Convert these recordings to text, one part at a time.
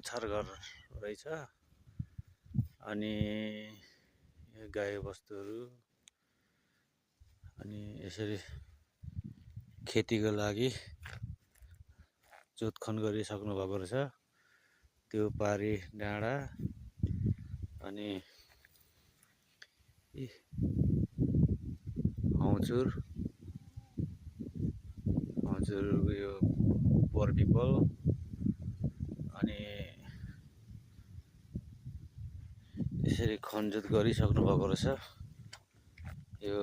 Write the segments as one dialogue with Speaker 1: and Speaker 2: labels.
Speaker 1: पुछार घर रहेछ। अनि गाई बस्तुहरू अनि यसरी खेतीको लागि जोतखन गरिसक्नु भएको रहेछ। त्यो पारी डाँडा अनि हजुर यो बरपिपल अनि यसरी खनजोत गरिसक्नु भएको रहेछ। यो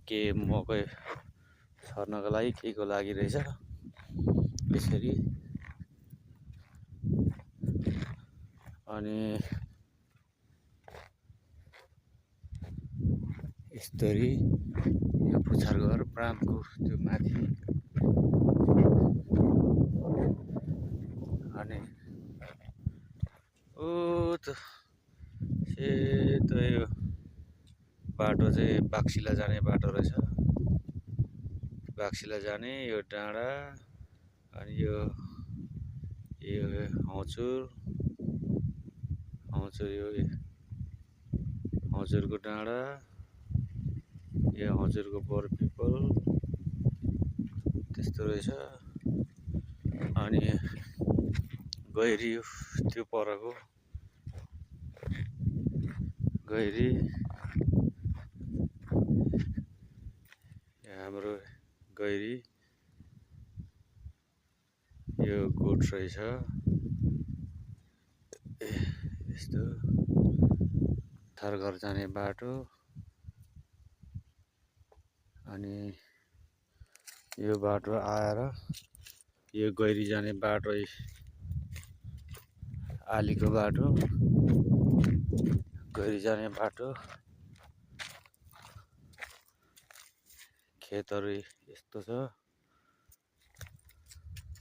Speaker 1: के मकै छर्नको लागि केको लागि रहेछ यसरी। अनि यस्तरी यो पुछार घर प्रान्तको त्यो माथि। अनि त सेतो यो बाटो चाहिँ बाक्सिला जाने बाटो रहेछ। बाक्सिला जाने यो डाँडा अनि यो हजुर यो हजुरको डाँडा, यो हजुरको बरपिपल त्यस्तो रहेछ। अनि गैरी त्यो परको गैरी हाम्रो गैरी यो गोठ रहेछ। यस्तो थरघर जाने बाटो अनि यो बाटो आएर यो गैरी जाने बाटो आलीको बाटो, गैरी जाने बाटो। खेतहरू यस्तो छ।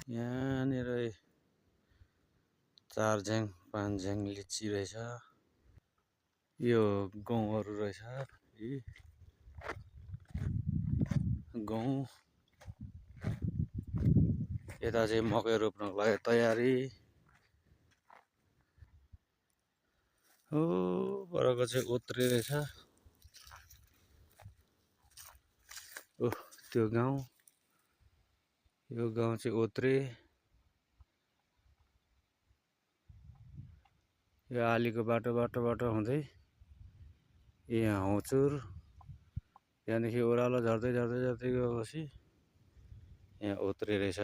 Speaker 1: यहाँनिर 4 झ्याङ 5 झ्याङ लिची रहेछ। यो गहुँहरू रहेछ। गहुँ यता चाहिँ मकै रोप्नको लागि तयारी। परको चाहिँ ओत्रे रहेछ। त्यो गाउँ, यो गाउँ चाहिँ ओत्रे। यो आलीको बाटोबाट हुँदै यहाँ हौचुर, त्यहाँदेखि ओह्रालो झर्दै गएपछि यहाँ ओत्रे रहेछ।